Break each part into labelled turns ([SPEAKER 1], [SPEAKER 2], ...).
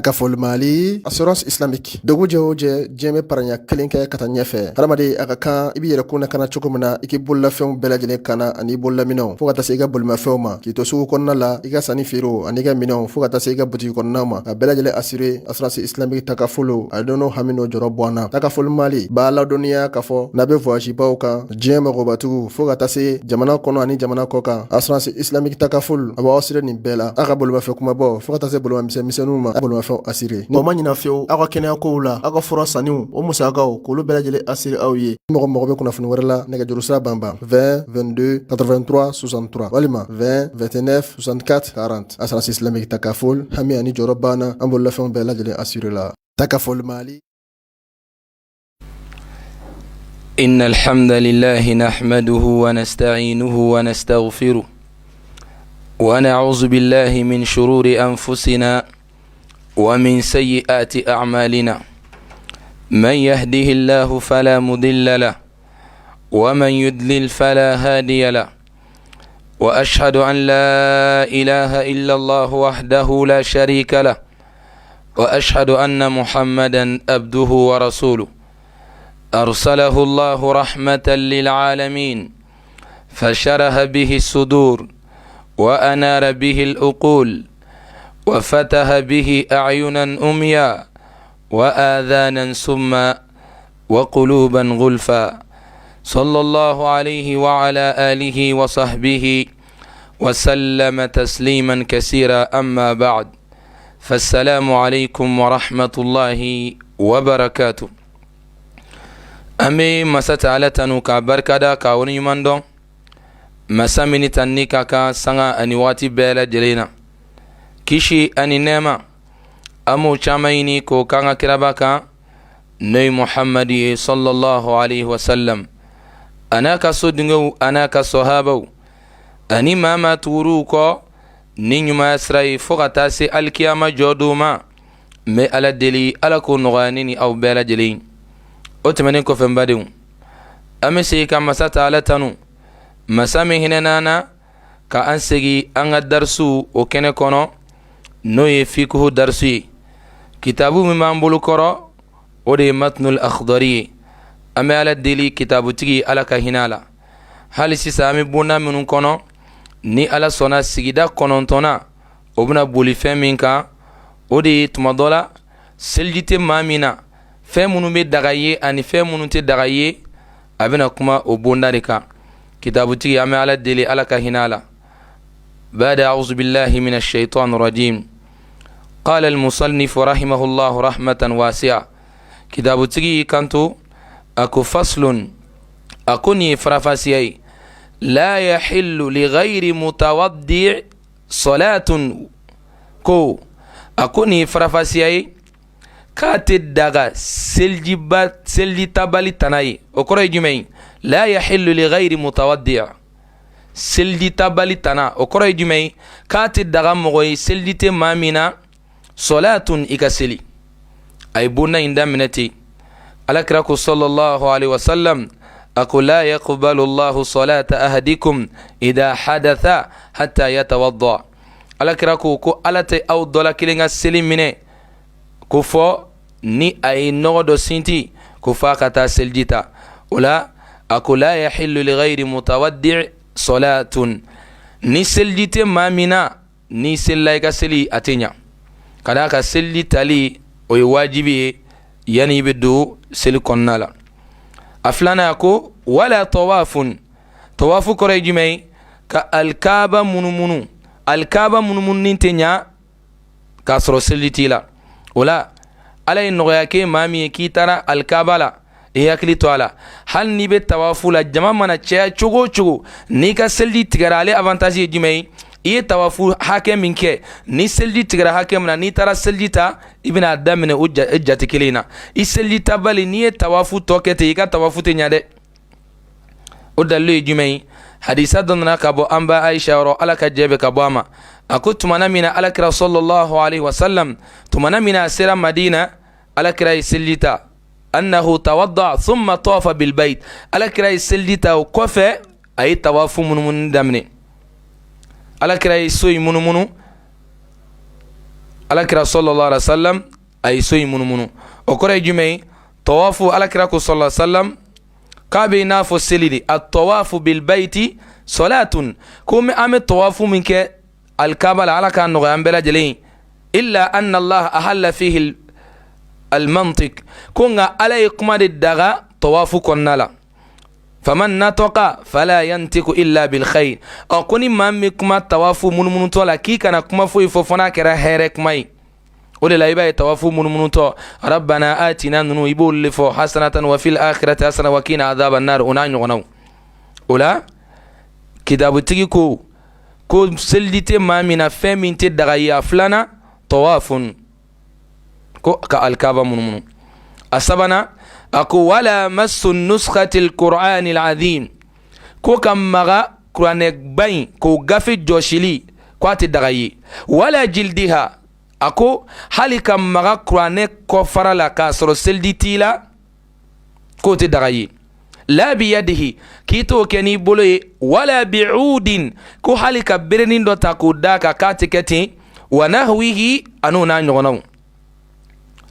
[SPEAKER 1] Takaful Mali, assurance islamique. Dugu jɛ o jɛ, diɲɛ bɛ paranya kelen kɛ ka taa ɲɛfɛ. Hadamaden, a ka kan i b'i yɛrɛ kun lakana cogo min na, i k'i bololafɛnw bɛɛ lajɛlen kana ani i bololaminɛw, fo ka taa se i ka bolimafɛnw ma, k'i to sugu kɔnɔna la, i ka sanni feerew ani i ka minɛnw, fo ka taa se i ka butigi kɔnɔna ma, ka bɛɛ lajɛlen assurer. Assurance islamique Takaful, a dɔn hami n'o jɔrɔ bɔ an na. Takaful Mali b'a ladɔnniya k'a fɔ n'a bɛ voyage baw kan, diɲɛ mɔgɔbatigiw, fo ka taa se jamana kɔnɔ ani jamana kɔ kan, assurance islamique Takaful a b'aw assurer nin bɛɛ la. A ka bolimafɛn kumabaw, fo ka taa se bolimamisɛnmisɛnninw ma, a bolimafɛnw assurer. O ma ɲina fiyewu, aw ka kɛnɛya kow la, aw ka fura sanniw, o musakaw, k'olu bɛɛ lajɛlen assurer aw ye. Mɔgɔ mago bɛ kunnafoni wɛrɛ la, nɛgɛjuru sira banban 20 22 83 63 walima 20 29 64 40. Assurance islamique Takaful, hami ani jɔrɔ banna, an bololafɛnw bɛɛ lajɛlen assurer la. Takaful Mali.
[SPEAKER 2] إن الحمد لله نحمده ونستعينه ونستغفره ونعوذ بالله من شرور أنفسنا ومن سيئات أعمالنا. من يهده الله فلا مضل له ومن يضلل فلا هادي له، وأشهد أن لا إله إلا الله وحده لا شريك له، وأشهد أن محمدا عبده ورسوله، أرسله الله رحمة للعالمين، فشرح به الصدور وأنار به العقول وفتح به أعينا عميا وآذانا صما وقلوبا غلفا، صلى الله عليه وعلى آله وصحبه وسلم تسليما كثيرا. أما بعد، فالسلام عليكم ورحمة الله وبركاته. An bɛ Masa Taala tanu k'a barikada, k'a waleɲuman dɔn, masa min ni tanuni ka kan sanga ani waati bɛɛ lajɛlen na. Kisi ani nɛɛma, an b'o caman ɲini k'o k'an ka kiraba kan, n'o ye Muhamadu ye sallallahu alaihi wasallam, a n'a ka sodenw, a n'a ka sɔhabaw, ani maa maa tugur'u kɔ ni ɲumanya sira ye fo ka taa se alikiyama jɔ don ma. N bɛ Ala deli, Ala k'o nɔgɔya ne ni aw bɛɛ lajɛlen. O tɛmɛnen kɔfɛ, n badenw, an bɛ segin ka Masa Taala tanu, masa min hinɛna an na ka an segin an ka darisu o kɛnɛ kɔnɔ, n'o ye fikuhu darisu ye. Kitabu min b'an bolo kɔrɔ, o de ye Matnul Akhdari ye. An bɛ Ala deli, kitabutigi, Ala ka hinɛ a la. Hali sisan an bɛ bonda minnu kɔnɔ, ni Ala sɔnna, sigida kɔnɔntɔnna o bɛna boli fɛn min kan, o de ye tuma dɔ la seliji tɛ maa min na, fɛn minnu bɛ daga ye ani fɛn minnu tɛ daga ye, a bɛna kuma o bonda de kan. Kitabutigi, an bɛ Ala deli, Ala ka hinɛ a la. بعد أعوذ بالله من الشيطان الرجيم، قال المصنف رحمه الله رحمة واسعة، kitabutigi kanto a ko: فصل، a ko nin ye farafasiya ye. لا يحل لغير متوضئ صلاة. Ko a ko nin ye farafasiya ye k'a tɛ daga selijiba selijitabali tana ye. O kɔrɔ ye jumɛn ye? لا يحل لغير متوضئ, selijitabali tana, o kɔrɔ ye jumɛn ye? K'a tɛ daga mɔgɔ ye, seliji tɛ maa min na, صلاة, i ka seli. A ye bonda in daminɛ ten. Alakira ko sallallahu alaihi wasallam, a ko: لا يقبل الله صلاة أحدكم إذا حدث حتى يتوضأ. Alakira ko ko Ala tɛ aw dɔ la kelen ka seli minɛ ko fɔ ni a ye nɔgɔ dɔ sinti, ko f'a ka taa seliji ta. O la a ko: لا يحل لغير متوضئ صلاة. Ni seliji tɛ maa min na, ni selila, i ka seli a tɛ ɲa, ka d'a ka seliji tali, o ye wajibi ye yanni i bɛ don seli kɔnɔna la. A filanan, a ko: ولا طواف. Tawafu kɔrɔ ye jumɛn ye? Ka Alikaba munumunu. Alikaba munumununi tɛ ɲa k'a sɔrɔ seliji t'i la. O la Ala ye nɔgɔya kɛ maa min ye k'i taara Alikaba la, i hakili to a la, hali n'i bɛ tawafu la, jama mana caya cogo o cogo, n'i ka seliji tigɛra, ale avantage ye jumɛn ye? I ye tawafu hakɛ min kɛ, ni seliji tigɛra hakɛ min na, n'i taara seliji ta, i bɛna a daminɛ o jate kelen in na. I seliji tabali, n'i ye tawafu tɔ kɛ ten, i ka tawafu tɛ ɲa dɛ. O dalilu ye jumɛn ye? Hadisa dɔ nana ka bɔ an ba Aisha yɔrɔ, Ala ka jɛ bɛ ka bɔ a ma. A ko tumana min na Alakira sallallahu alaihi wasallam, tumana min na a sera Madina, Alakira ye seliji ta. أنه توضأ ثم طاف بالبيت. Alakira ye seliji ta, o kɔfɛ a ye tawafu munumunu daminɛ. Alakira ye so in munumunu. Alakira sallallahu alaihi wasallam a ye so in munumunu. O kɔrɔ ye jumɛn ye? Tawafu, Alakira ko sallallahu alaihi wasallam k'a bɛ i n'a fɔ seli de. At-tawafu bil bayti salatun. Ko an bɛ tawafu min kɛ alikaba la, Ala k'a nɔgɔya an bɛɛ lajɛlen ye, illa anna Allah ahalla fihi almantik, ko nka Ala ye kuma de daga tawafu kɔnɔna la. Faman nataka fala yantiku illa bil khair. Ɔ, ko ni maa min kuma tawafu munumunutɔ la, k'i kana kuma foyi fɔ fo n'a kɛra hɛrɛ kuma ye. O de la i b'a ye tawafu munumunutɔ, rabbana atina ninnu, i b'olu de fɔ, hasanatan wa fil akhirati hasana wa qina adhaban nar, o n'a ɲɔgɔnnaw. O la kitabutigi ko seliji tɛ maa min na, fɛn min tɛ daga ye, a filanan tawafun, ko ka alikaba munumunu. A sabanan, a ko wala masu nuskhati alqur'ani alazim, ko ka maga kuranɛba in k'o gafe jɔsili, ko a tɛ daga ye. Wala jildiha, a ko hali ka maga kuranɛ kɔfara la k'a sɔrɔ seliji t'i la, k'o tɛ daga ye. La biyadihi, k'i t'o kɛ n'i bolo ye. Wala bi'udin, ko hali ka berenin dɔ ta k'o d'a kan, k'a tɛ kɛ ten. Wa nahwihi, an'o n'a ɲɔgɔnnaw.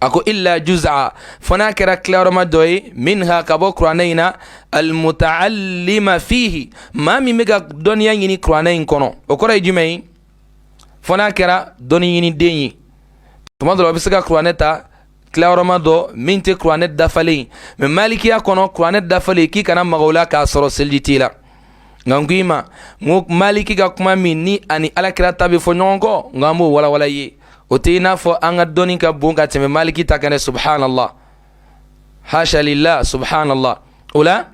[SPEAKER 2] A ko illa juz'a, fo n'a kɛra tilayɔrɔma dɔ ye, minha, ka bɔ kuranɛ in na, almutaallima fihi, maa min bɛ ka dɔnniya ɲini kuranɛ in kɔnɔ. O kɔrɔ ye jumɛn ye? Fo n'a kɛra dɔnni ɲiniden ye. Tuma dɔ la, o bɛ se ka kuranɛ ta tilayɔrɔma dɔ min tɛ kuranɛ dafalen ye. Mɛ malikiya kɔnɔ, kuranɛ dafalen, k'i kana maga o la k'a sɔrɔ seliji t'i la. Nka n ko i ma n ko maliki ka kuma min ni ani Alakira ta bɛ fɔ ɲɔgɔn kɔ, nka an b'o walawala i ye. O tɛ i n'a fɔ an ka dɔnni ka bon ka tɛmɛ maliki ta kan dɛ. Subhanallah, hasha lillah, subhanallah. O la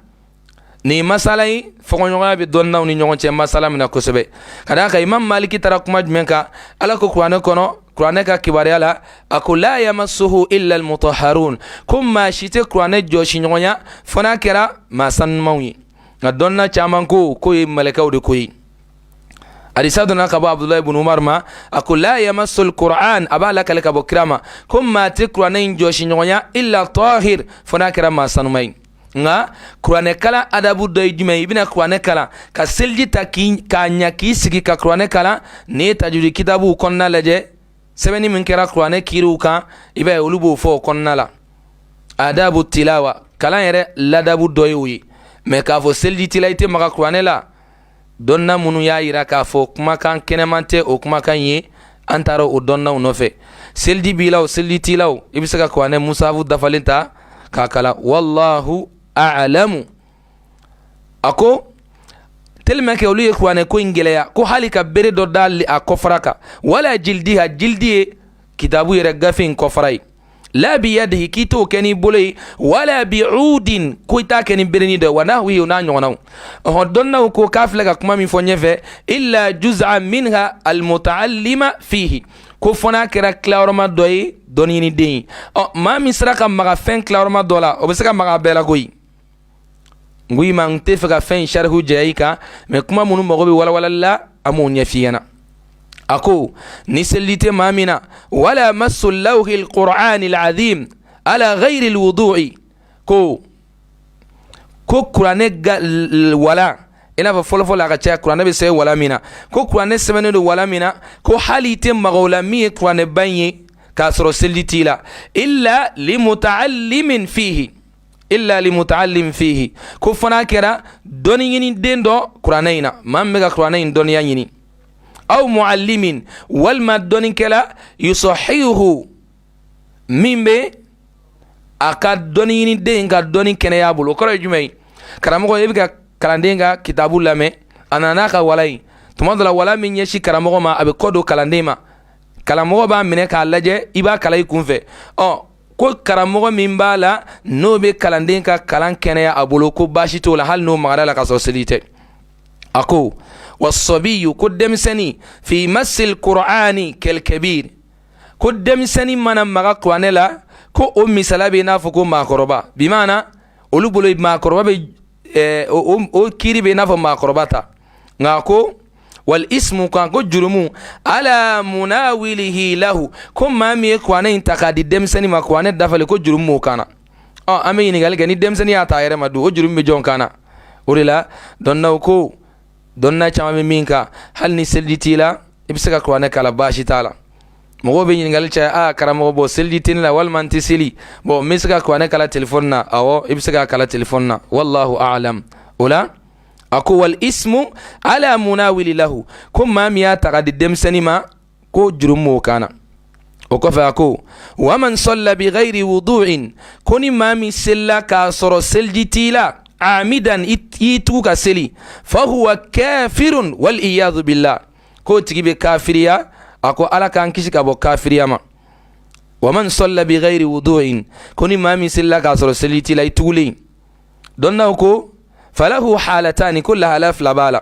[SPEAKER 2] nin masala in, fɔkɔɲɔgɔnya bɛ dɔnnaw ni ɲɔgɔn cɛ masala min na kosɛbɛ, ka d'a kan Imam Maliki taara kuma jumɛn kan? Ala ko kuranɛ kɔnɔ, kuranɛ ka kibaruya la, a ko la yamassuhu illa almutahharun, ko maa si tɛ kuranɛ jɔsi ɲɔgɔnya fo n'a kɛra maa sanumanw ye. Nka dɔnna caman ko k'o ye mɛlɛkɛw de ko ye. Hadisa donna ka bɔ Abdulayi ibn Umar ma, a ko la yamassul Qur'an, a b'a lakale ka bɔ kira ma, ko maa tɛ kuranɛ in jɔsi ɲɔgɔnya illa tahir, fo n'a kɛra maa sanuman ye. Nka kuranɛ kalan adabu dɔ ye jumɛn ye? I bɛna kuranɛ kalan ka seliji ta k'a ɲa k'i sigi ka kuranɛ kalan. N'i ye tajwidi kitabuw kɔnɔna lajɛ, sɛbɛnni min kɛra kuranɛ kiriw kan, i b'a ye olu b'o fɔ o kɔnɔna la. Adabu tilawa, kalan yɛrɛ ladabu dɔ ye o ye. Mɛ k'a fɔ seliji t'i la, i tɛ maga kuranɛ la, dɔnna minnu y'a yira k'a fɔ kumakan kɛnɛman tɛ o kumakan ye, an taara o dɔnnaw nɔfɛ. Seliji b'i la o, seliji t'i la o, i bɛ se ka kuranɛ musafu dafalen ta k'a kalan. Wallahu a'lamu. A ko tellement que olu ye kuranɛ ko in gɛlɛya, ko hali ka bere dɔ da a kɔfara kan, wala jildiha, jildi ye kitabu yɛrɛ gafe in kɔfara ye, la bi yadihi, k'i t'o kɛ n'i bolo ye, wala bi udin, ko i t'a kɛ ni berenin dɔ ye, wa nahwihi, o n'a ɲɔgɔnnaw. Ɔhɔn, dɔnnaw ko k'a filɛ ka kuma min fɔ ɲɛfɛ, illa juz'a minha almutaallima fihi, ko fo n'a kɛra tilayɔrɔma dɔ ye dɔnniɲiniden ye. Ɔ, maa min sera ka maga fɛn tilayɔrɔma dɔ la, o bɛ se ka maga a bɛɛ la koyi. N ko i ma, n tɛ fɛ ka fɛn in sarihu jɛya i kan, mɛ kuma minnu mago bɛ walawalali la, an b'o ɲɛf'i ɲɛna. A ko ni seliji tɛ maa min na, wala masu lawhi alqur'ani alazim ala ghayri alwudu'i, ko kuranɛ wala, i n'a fɔ fɔlɔfɔlɔ la a ka caya kuranɛ bɛ sɛbɛn wala min na, ko kuranɛ sɛbɛnnen don wala min na, ko hali i tɛ maga o la min ye kuranɛba in ye k'a sɔrɔ seliji t'i la, illa limutaallimin fihi, illa limutaallim fihi, ko fo n'a kɛra dɔnni ɲini den dɔ kuranɛ in na, maa min bɛ ka kuranɛ in dɔnniya ɲini, aw muallimin, walima dɔnnikɛla, yusahihu, min bɛ a ka dɔnni ɲini den ka dɔnni kɛnɛya bolo. O kɔrɔ ye jumɛn ye? Karamɔgɔ, e bɛ ka kalanden ka kitabu lamɛn, a nana n'a ka wala ye. Tuma dɔ la, wala min ɲɛsin karamɔgɔ ma, a bɛ kɔ don kalanden ma, karamɔgɔ b'a minɛ k'a lajɛ, i b'a kalan i kun fɛ. Ɔ, ko karamɔgɔ min b'a la, n'o bɛ kalanden ka kalan kɛnɛya a bolo, ko baasi t'o la hali n'o magara la k'a sɔrɔ seli tɛ. A ko wasabiyu, ko denmisɛnnin, fi masil qur'ani kalkabir, ko denmisɛnnin mana maga kuranɛ la, ko o misala bɛ i n'a fɔ ko maakɔrɔba. Bimaana olu bolo maakɔrɔba bɛ o kiiri bɛ i n'a fɔ maakɔrɔba ta. Nka ko wal ismu kan, ko jurumu, ala munawilihi lahu, ko maa min ye kuranɛ in ta k'a di denmisɛnnin ma, kuranɛ dafalen, ko jurumu b'o kan na. Ɔ, an bɛ ɲininkali kɛ, ni denmisɛnnin y'a ta a yɛrɛ ma dun, o jurumu bɛ jɔn kan na? O de la dɔnnaw ko, dɔnna caman bɛ min kan, hali ni seliji t'i la, i bɛ se ka kuranɛ kalan, baasi t'a la. Mɔgɔw bɛ ɲininkali caya, a karamɔgɔ, bɔn seliji tɛ ne la walima n tɛ seli, bɔn n bɛ se ka kuranɛ kalan telefɔni na? Awɔ, i bɛ se k'a kalan telefɔni na, wallahu a'lam. O la a ko wal ismu ala munawili lahu, ko maa min y'a ta ka di denmisɛnnin ma, ko jurumu b'o kan na. O kɔfɛ a ko waman salla bi ghairi wudu'in, ko ni maa min selila k'a sɔrɔ seliji t'i la, amidan, i y'i tugu ka seli, fahuwa kafirun wal iyadu billah, k'o tigi bɛ kafiriya. A ko Ala k'an kisi ka bɔ kafiriya ma. Waman salla bi ghairi wudu'in, ko ni maa min selila k'a sɔrɔ seliji t'i la, i tugulen. Dɔnnaw ko falahu halatani, ko lahala fila b'a la.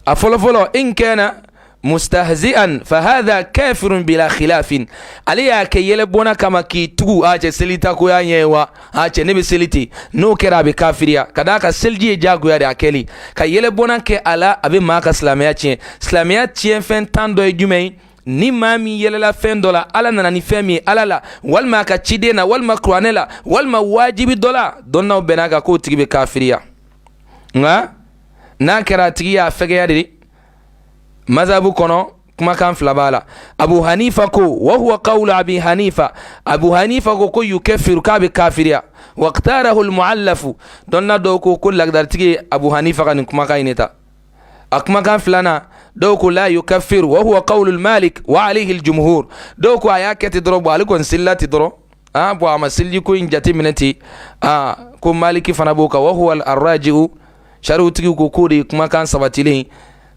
[SPEAKER 2] A fɔlɔfɔlɔ, in kana mustahzi'an fahadha kafirun bila khilafin, ale y'a kɛ yɛlɛbɔnna kama k'i tugu, a cɛ selita ko y'a ɲɛ ye wa, a cɛ ne bɛ seli ten, n'o kɛra a bɛ kafiriya, ka d'a kan seliji ye diyagoya de a kɛli ka yɛlɛbɔnna kɛ a la, a bɛ maa ka silamɛya tiɲɛ. Silamɛya tiɲɛfɛn 10 dɔ ye jumɛn ye? Ni maa min yɛlɛla fɛn dɔ la, Ala nana ni fɛn min ye, Ala la walima a ka ciden na walima kuranɛ la walima wajibi dɔ la, dɔnnaw bɛn'a kan k'o tigi bɛ kafiriya. Nka n'a kɛra a tigi y'a fɛgɛya de, mazabu kɔnɔ kumakan fila b'a la. Abu Hanifa ko, wa huwa qawlu Abi Hanifa, Abu Hanifa ko yukafiru, k'a bɛ kafiriya. Waqtarahu almuallafu, dɔnna dɔw ko lagdaritigi ye Abu Hanifa ka nin kumakan in de ta. A kumakan filanan, dɔw ko la yukafiru, wa huwa qawlu Malik wa alayhi aljumhur. Dɔw ko a y'a kɛ ten dɔrɔn, bɔn ale kɔni selila ten dɔrɔn, ah bɔn a ma seliji ko in jate minɛ ten. Ah, ko Maliki fana b'o kan, wa huwa arraji'u, sariwutigiw ko k'o de ye kumakan sabatilen,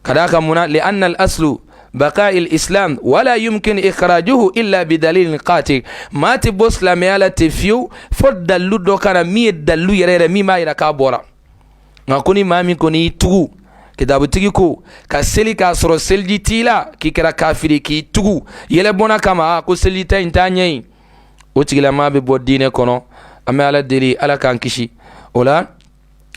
[SPEAKER 2] ka d'a kan munna? Li anna al aslu baqa'i al islam wala yumkin ikhrajuhu illa bidalilin qati. Maa tɛ bɔ silamɛya la ten fiyewu fo dalilu dɔ ka na min ye dalilu yɛrɛ yɛrɛ min b'a yira k'a bɔra. Nka ko ni maa min kɔni y'i tugu, kitabutigi ko ka seli k'a sɔrɔ seliji t'i la, k'i kɛra kafiri, k'i tugu yɛlɛbɔnna kama, ko seliji ta in t'a ɲɛ ye, o tigilamaa bɛ bɔ diinɛ kɔnɔ. An bɛ Ala deli, Ala k'an kisi o la.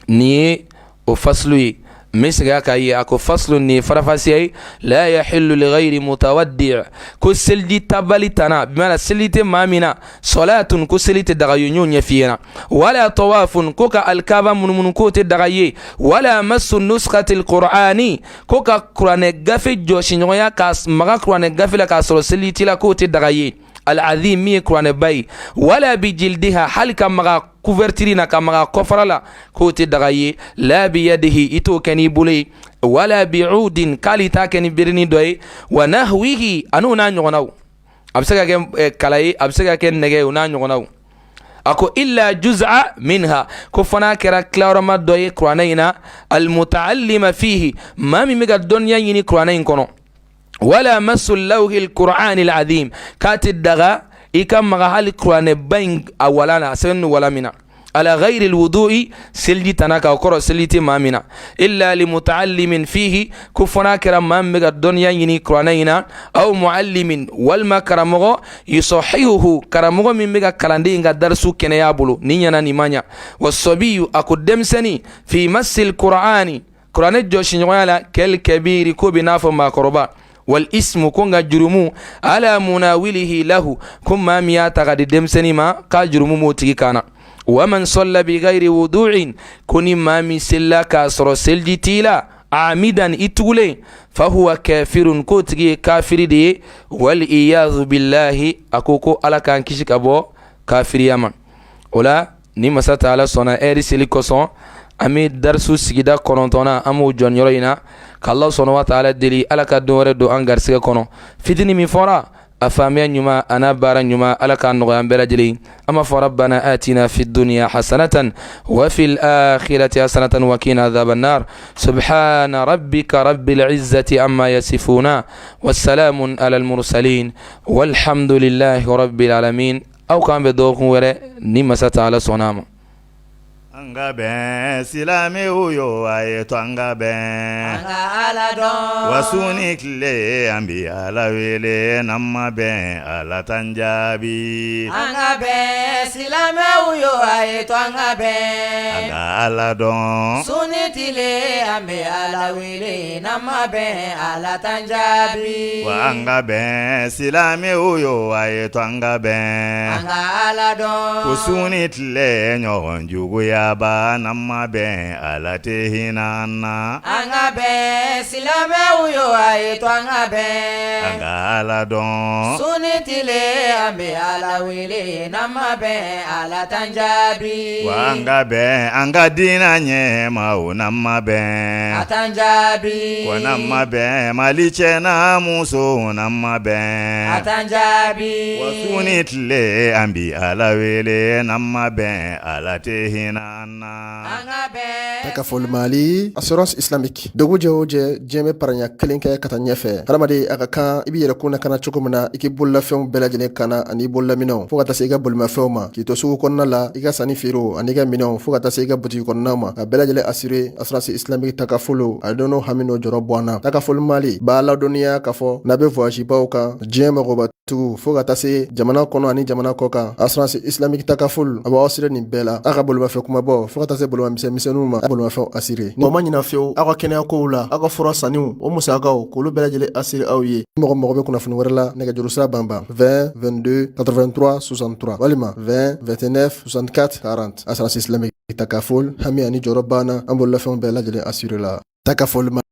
[SPEAKER 2] Nin ye o fasulu ye. N bɛ segin a kan ye, a ko fasulu, nin ye farafasiya ye. La yahillu li ghayri mutawaddi, ko seliji tabali tana bimana seliji tɛ maa min na, salatun, ko seli tɛ daga ye, n y'o ɲɛf'i ɲɛna, wala tawafun, ko ka alikaba munumunu k'o tɛ daga ye, wala masu nuskhatil qur'ani, ko ka kuranɛ gafe jɔsi ɲɔgɔnya, ka maga kuranɛ gafe la k'a sɔrɔ seliji t'i la, k'o tɛ daga ye, al-azim, min ye kuranɛba ye, wala bi jildiha, hali ka maga couverture na, ka maga kɔfara la, k'o tɛ daga ye, la bi yadihi, i t'o kɛ n'i bolo ye, wala bi udin, k'ali t'a kɛ ni berenin dɔ ye, wa nahwihi, an'o n'a ɲɔgɔnnaw, a bɛ se ka kɛ kala ye, a bɛ se ka kɛ nɛgɛ ye, o n'a ɲɔgɔnnaw. A ko illa juz'a minha, ko fana kɛra tilayɔrɔma dɔ ye kuranɛ in na, almutaallima fihi, maa min bɛ ka dɔnniya ɲini kuranɛ in kɔnɔ, wala masu lawhi alqur'ani alazim, k'a tɛ daga i ka maga hali kuranɛba in a wala na, a sɛbɛnnen don wala min na, ala ghayri alwudu'i, seliji tana k'a kɔrɔ seliji tɛ maa min na, illa li mutaallimin fihi, ko fo n'a kɛra maa min bɛ ka dɔnniya ɲini kuranɛ in na, aw muallimin, walima karamɔgɔ, yusahihuhu, karamɔgɔ min bɛ ka kalanden in ka darisu kɛnɛya bolo, nin ɲɛna nin ma ɲa, wa sabiyu, a ko denmisɛnnin, fi masil qur'ani, kuranɛ jɔsiɲɔgɔnya la, kal kabiri, ko bɛ n'a fɔ maakɔrɔba, wal ismu, ko nka jurumu, ala munawilihi lahu, ko maa min y'a ta ka di denmisɛnnin ma, k'a jurumu b'o tigi kan na. Waman salla bi ghairi wudu'in, ko ni maa min selila k'a sɔrɔ seliji t'i la, amidan, i tugulen, fahuwa kafirun, k'o tigi ye kafiri de ye, wal iyazu billahi. A ko Ala k'an kisi ka bɔ kafiriya ma. O la ni masa taala sɔnna, ɛri seli kosɔn, an bɛ darisu sigida 9nan, an b'o jɔ nin yɔrɔ in na, k'Ala subhanahu wa taala deli, Ala ka don wɛrɛ don an garisɛgɛ kɔnɔ. Fitinin min fɔra, a faamuya ɲuman a n'a baara ɲuman, Ala k'a nɔgɔya an bɛɛ lajɛlen. An b'a fɔ rabbana atina fi dunya hasanatan wa fil akhirati hasanatan wa qina adhaban nar. Subhana rabbika rabbil izzati amma yasifuna wa salamun alal mursalin walhamdulillahi rabbil alamin. Aw k'an bɛn dɔgɔkun wɛrɛ ni masa taala sɔnna a ma.
[SPEAKER 3] An ka bɛn, silamɛw yo, a ye to an ka bɛn,
[SPEAKER 4] an ka Ala dɔn,
[SPEAKER 3] wa su ni tile an bɛ Ala wele, n'an ma bɛn Ala t'an jaabi,
[SPEAKER 4] an ka bɛn, silamɛw yo, a ye to an ka bɛn,
[SPEAKER 3] an ka Ala dɔn,
[SPEAKER 4] su ni tile an bɛ Ala wele, n'an ma bɛn Ala t'an jaabi,
[SPEAKER 3] wa an ka bɛn, silamɛw yo, a ye to an ka bɛn,
[SPEAKER 4] an ka Ala dɔn,
[SPEAKER 3] ko su ni tile ɲɔgɔn juguya. ijaba n'an ma bɛn Ala tɛ hinɛ an na.
[SPEAKER 4] An ka bɛn silamɛw yo a ye to an ka bɛn.
[SPEAKER 3] An ka Ala dɔn.
[SPEAKER 4] Su ni tile an bɛ Ala wele n'an ma bɛn Ala t'an jaabi.
[SPEAKER 3] Wa an ka bɛn an ka diinɛ ɲɛmaaw n'an ma bɛn.
[SPEAKER 4] A t'an jaabi.
[SPEAKER 3] Wa n'an ma bɛn Mali cɛ n'a muso n'an ma bɛn.
[SPEAKER 4] A t'an jaabi.
[SPEAKER 3] Wa su ni tile an bi Ala wele n'an ma bɛn Ala tɛ hinɛ an na.
[SPEAKER 4] An ka bɛn.
[SPEAKER 1] Takaful Mali assurance islamique dugu jɛ o jɛ diɲɛ bɛ paranya kelen kɛ ka taa ɲɛfɛ hadamaden a ka kan i b'i yɛrɛ kun lakana cogo min na i k'i bololafɛnw bɛɛ lajɛlen kana ani i bololaminɛnw fo ka taa se i ka bolimafɛnw ma k'i to sugu kɔnɔna la i ka sanni feerew ani i ka minɛnw fo ka taa se i ka butigi kɔnɔna ma ka bɛɛ lajɛlen assurer assurance islamique takaful a dɔn n'o hami n'o jɔrɔ bɔ an na Takaful Mali b'a ladɔnniya k'a fɔ n'a bɛ voyage baw kan diɲɛ mɔgɔba tugu fo ka taa se jamana kɔnɔ ani jamana kɔ kan assurance islamique takaful a b'aw assurer nin bɛɛ la aw ka bolimafɛn kumabaw fo ka taa se bolimamisɛnmisɛnninw ma bolimafɛnw assurer o ma ɲina fiyewu aw ka kɛnɛya kow la aw ka fura sanniw o musakaw k'olu bɛɛ lajɛlen assurer aw ye mɔgɔ mago bɛ kunnafoni wɛrɛ la nɛgɛjuru sira banban 20 22 83 63 walima 20 29 64 40 assurance islamique takaful hami ani jɔrɔ banna an bololafɛnw bɛɛ lajɛlen assurer la Takaful.